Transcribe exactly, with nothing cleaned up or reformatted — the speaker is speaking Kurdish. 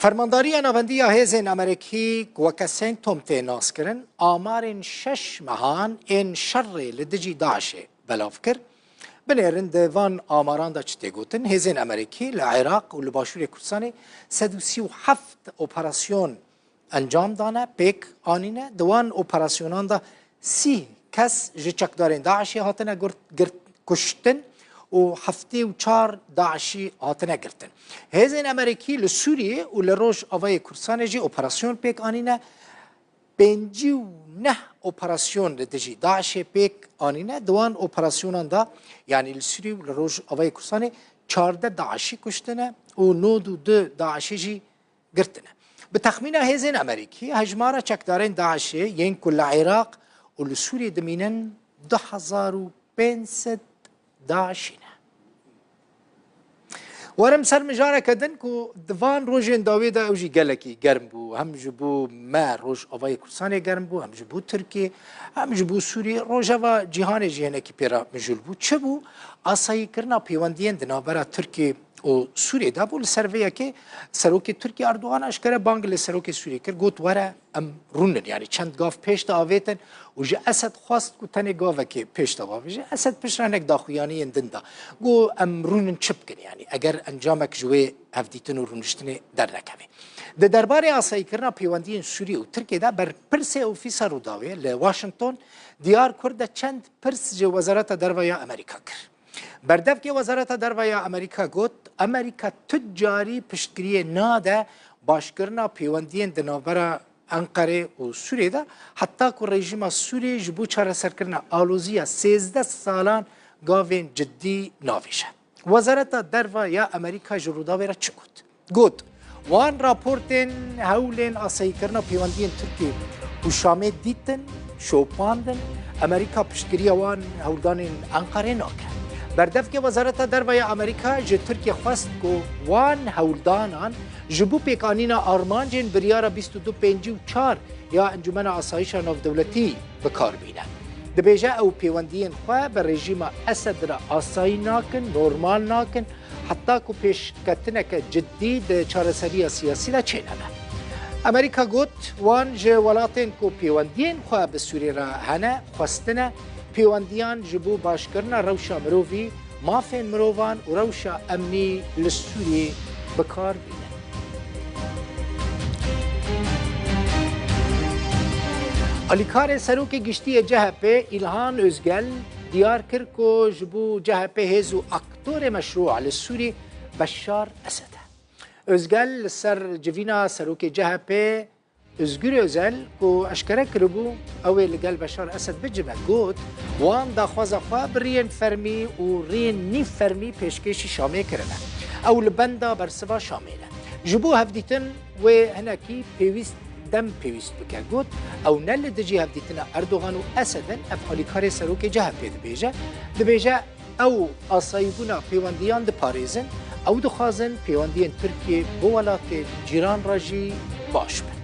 Fermandariya Navendî ya Hêzên Amerîkî, ku weke CENTCOM tê naskirin, amarên şeş mehan ên şerê li dijî DAIŞê belav kir. Binêrin di van amaran de çi tê gotin. Hêzên Amerîkî li Iraq û li Başûrê Kurdistanê sed û sî û heft operasyon encam dane, pêk anîne. Di wan operasyonan de sî kes ji çekdarên DAIŞê hatine gurt-, girt-, kuştin û heftê û çar DAIŞî hatine girtin. Hêzên Amerîkî li Sûriyê û li Rojavayê Kurdistanê jî operasyon pêk anîne. Pêncî û neh operasyon li dijî DAIŞê pêk anîne. Di wan operasyonan de, yanî li Sûriyê û li Rojavayê Kurdistanê çardeh DAIŞî kuştine û nod û du DAIŞî jî girtine. Bi texmîna hêzên Amerîkî, hejmara çekdarên DAIŞê yên ku li Iraq û li Sûriyê dimînin du hezar û pênc sed DAIŞî ne. Werim ser mijareke din ku di van rojên dawê de ew jî gelekî germ bû. Hem ji bo me Rojavayê Kurdistanê germ bû, hem ji bo Tirkiyê, hem ji bo Sûriyê. Rojava cîhanê jî hinekî pê re mijûl bû. Çi bû? Asayîkirina pêwendiyên di navbera Tirkiyê û Sûriyê de bû. Li ser vê yekê serokê Tirkiyê Erdogan eşkere bang li serokê Sûriyê kir, got, "Were em rûnin, yanî çend gav pêş de avêtin û ji Esed xwest ku tenê gavekê pêş de bavêje." Esed piştre hinek daxuyaniyên din da. Got, "Em rûnin çi bikin, yanî eger encamek ji wê hevdîtin û rûniştinê dernekeve." Di derbarê asayîkirina pêwendiyên Sûriyê û Tirkiyê de berpirsê Ofîsa Rûdawê li Washington diyar kir de çend pirs ji Wezareta Derve ya Amerîka kir. Berdevkê Wezareta Derve ya Amerîka got, Amerîka tu carî piştgiriyê nade başkirina pêwendiyên di navbera Enqerê û Sûriyê de, heta ku rejîma Sûriyê ji bo çareserkirina aloziya sêzdeh salan gavên cidî navêje. Wezareta Derve ya Amerîka ji Rûdawê re çi got? Got, "Wan raportên hewlên asayîkirina pêwendiyên Tirkiyê û Şamê dîtin, şopandin, Amerîka piştgiriya wan hewldanên Enqerê nake." Berdevkê Wezareta Derve ya Amerîka ji Tirkiyê xwest ku wan hewldanan ji bo pêkanîna armancên biryara bîst û du pêncî û çar ya Encûmena Asayîşa Navdewletî bi kar bîne. Dibêje ew pêwendiyên xwe bi rejîma Esed re asayî nakin, normal nakin, heta ku pêşketineke cidî di çareseriya siyasî de çênebe. Amerîka got, wan ji welatên ku pêwendiyên xwe bi Sûriyê re hene, xwestine pêwendiyan ji bo başkirina rewşa mirovî, mafên mirovan û rewşa emnî li Sûriyê bi kar bînin. Alîkarê Serokê Giştî yê C H P, Îlhan Ozgel, diyar kir ku ji bo C H P hêz û aktorê meşrû li Sûrî Beşar Esed e. Ozgel li ser civîna Serokê C H P, Özgür Özel, ku eşkere kiribû ew ê li gel Beşar Esed bicive, got, wan daxwaza xwe bi riyên fermî û riyên nîv fermî pêşkêşî Şamê kirine. Ew li benda bersiva Şamê ne. Ji bo hevdîtin wê hinekî pêwîst dem pêwîst bike. Got, ew ne li dijî hevdîtina Erdogan û Esed in, ev alîkarê serokê C H P dibêje. Dibêje, ew asayîbûna pêwendiyan diparêzin, ew dixwazin pêwendiyên Tirkiyê bi welatên cîran re jî baş bin.